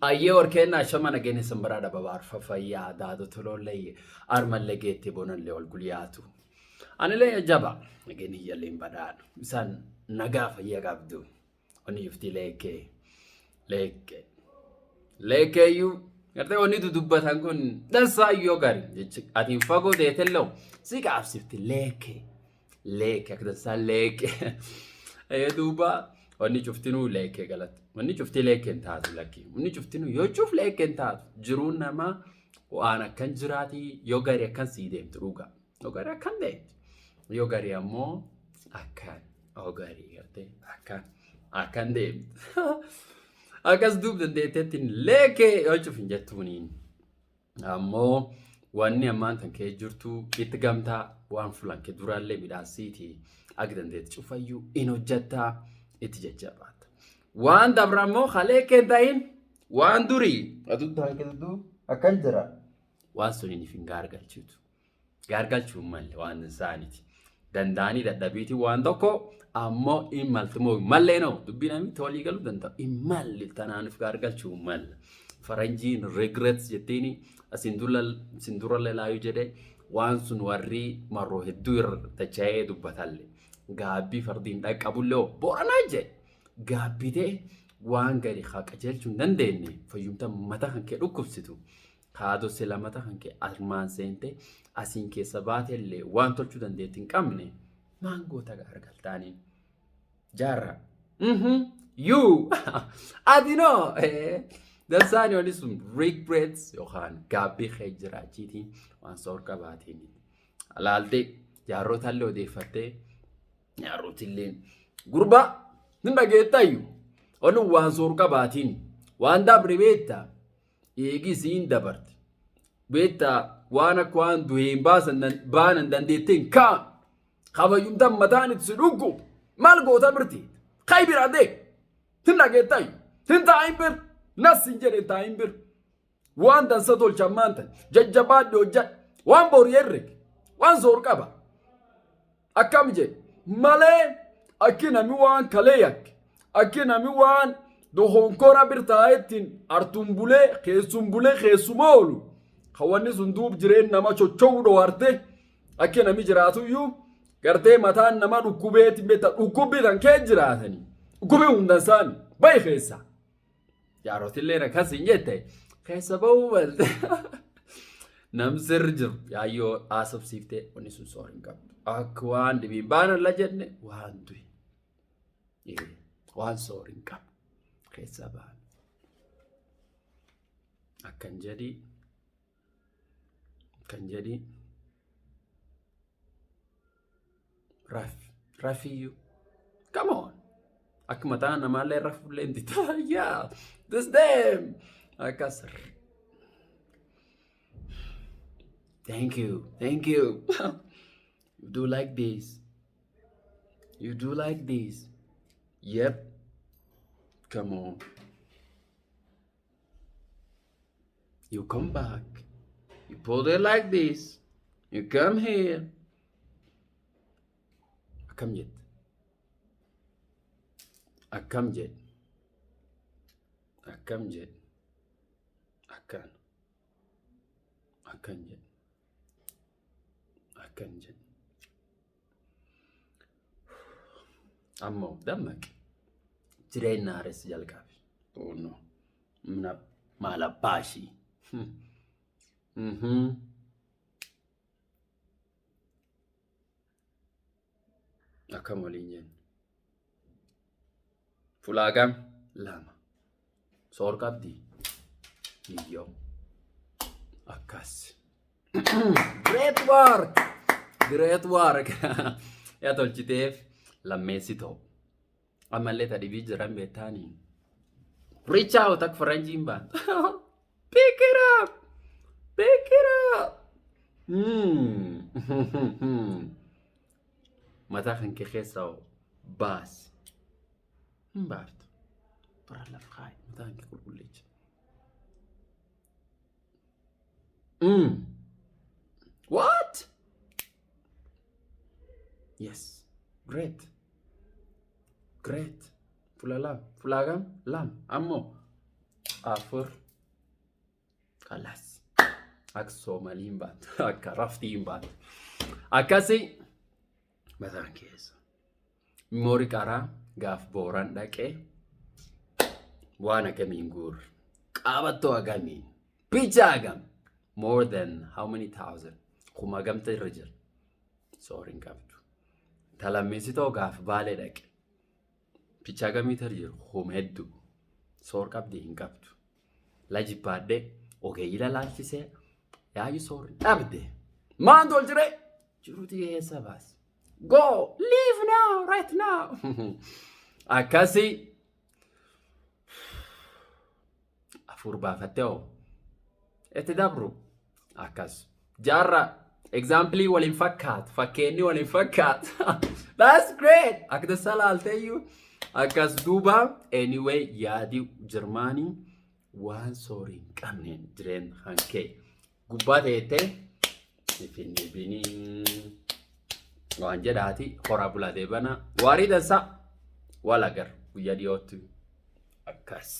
Ayyee warkeenna shama nageenya sanbaraa dhababaar fafayyaa daado tolollee armallee geettee bonallee wal gulyaatu. Anilee jaba nageenya hiyyallee hin badhaadhu. Isaan nagaa fayyaa qabdu. Wanni juftii leekkee leekkee leekkeeyyuu gartee wanni dudubbatan kun dansaa yoo gari jechi atiin fagoo deetelloo si qaabsifti leekkee leekkee akka dansaa leekkee. Ee duuba wanni cuftinuu leekkee galatti. Wanni cuftii leekkee hin taatu lakki. Wanni cuftinuu yoo cuf leekkee hin taatu jiruun namaa waan akkan jiraatii yoo gari akkan sii deemtu dhugaa. Yoo gari akkan deemtu. Yoo gari ammoo akkan. Yoo gari gartee akkan akkan deemtu. Akkas duub dandeetteettiin leekkee yoo cuf hin jettuuniin. Ammoo wanni ammaan tan kee jirtu itti gamtaa waan fulan kee duraallee midhaasiiti akka dandeetti cufayyuu in hojjettaa itti jajjabaata. Waan dabra ammoo kalee kee ta'in waan durii aduu tan akkan jira waan suniin if hin gaargalchitu. Gaargalchuu hin malle waan isaaniiti. Danda'anii dadhabiitii waan tokko ammoo hin malti moo hin mallee noo dubbii namni walii galuu danda'u hin malle tanaan of gaargalchuu hin malle. Faranjiin regrets jettiini asin durallee laayuu jedhee waan sun warri marroo hedduu irra dacha'ee dubbatalle. Gaabbii fardiin dhaqqabullee booranaa jedhe. Gaabbitee waan gadi haa qajeelchuu hin dandeenye fayyumta mataa kan kee dhukkubsitu. Kaadoo sila mata kan kee armaan seente asiin keessa baatellee waan tolchuu dandeetti hin qabne maan goota gaargaltaaniin. Jaarra. You. Ati noo. Dansaani oli sun regrets yookaan gaabbii kee jiraachiitiin waan soor qabaatiin. Alaaltee jaarrotallee odeeffattee jaarrotillee gurbaa hin dhageettayyu. Oni waan soor qabaatiin waan dabre beektaa. Eegi isiin dabarte. Beektaa waan akka waan du'een baasan baanan dandeettee hin kaan. Kabayyumtaan mataan itti si dhuggu. Maal goota birti? Kai biraa deem. Hin dhageettayyu. Hin taa'in bir. Nas hin jedhe hin taa'in bir. Waan dansa tolcha ammaan tan. Jajjabaadhi hojjadhu. Waan boru herregi. Waan soor qaba. Akkam jedhe malee akki nami waan kalee yakke akki nami waan dohonkora bir taa'ettiin artuun bulee keessum bulee keessuma oolu kan wanni sun duub jireen nama chocho'u dhoowarte akki nami jiraatuyyuu gartee mataan nama dhukkubeetiin beekta dhukkubbii tan kee jiraatanii dhukkubii hundan isaanii bahi keessaa. Jaarotilleen akkas hin jette keessa ba'uu malte. Nam sirri jiru yaayyoo haasofsiiftee wanni sun soor hin qabdu. Akka waan dhibiin baanan la jenne waan du'i. Waan soor hin qabdu keessa ba'an. Akkan jedhii akkan jedhii Raf, rafiyyuu. Come on. Akka mataa namaallee rafullee hin dida. Yeah, this them. Akkas. Thank you, thank you. You do like this. You do like this. Yep. Come on. You come back. You put it like this. You come here. Akkam jette? Akkam jedhe? Akkam jedhe? Akkan. Akkan jedhe. Akkan jedhe. Ammoo dammaqi. Jireenya haaressi jalqabi. Oh no. Mna maal abbaa ishii. Akkam waliin jenna. Fulaagam lama. Soor qabdi. Hiyyoo. Akkas. Great work! Great work! Yaa tolchiteef lammeessitoo. Ammallee ta dhibii jiran beektaanii. Reach out akka faranjiin baatu. Pick it up! Pick it up! Mataa kan kee keessaa baasi. Hin baaftu. Bira lafa kaa'i mataa kan kee qulqulleechi. What? Yes. Great. Great. Fula lama. Fulaa kam? Lama. Ammoo Afur. Kalaas. Akka Soomalii hin baatu. Akka raftii hin baatu. Akkasii mataan keessa. Moori qaraa gaaf Booran dhaqee waan akkamiin guurre. Qabattoo akkamiin. Pichaa hagam. More than how many thousand? 5000ta irra jira. Soor hin qabdu. Talammeessitoo gaaf Baalee dhaqe. Pichaa gamiitu irra jiru? 3000. Soor qabdi? Hin qabdu. La jibbaadhee ogeeyyii lalaalchisee yaayu soor dhabde. Maan tolchire? Jiruuti keessa baase. Go! Leave now! Right now! Akkasii afur baafattee hoo itti dabru akkas. Jaarra example waliin fakkaatu, fakkeenyi waliin fakkaatu. That's great! Akka tasaa laalteeyyuu akkas. Duuba anyway, yaadi jirmaanii waan soorii hin qabneen jireenya hankee gubbaa teettee finfinni binii waan jedhaati. Horaa bulaa, deebana waarii dansaa, wal agar guyyaa dhiyootti akkas.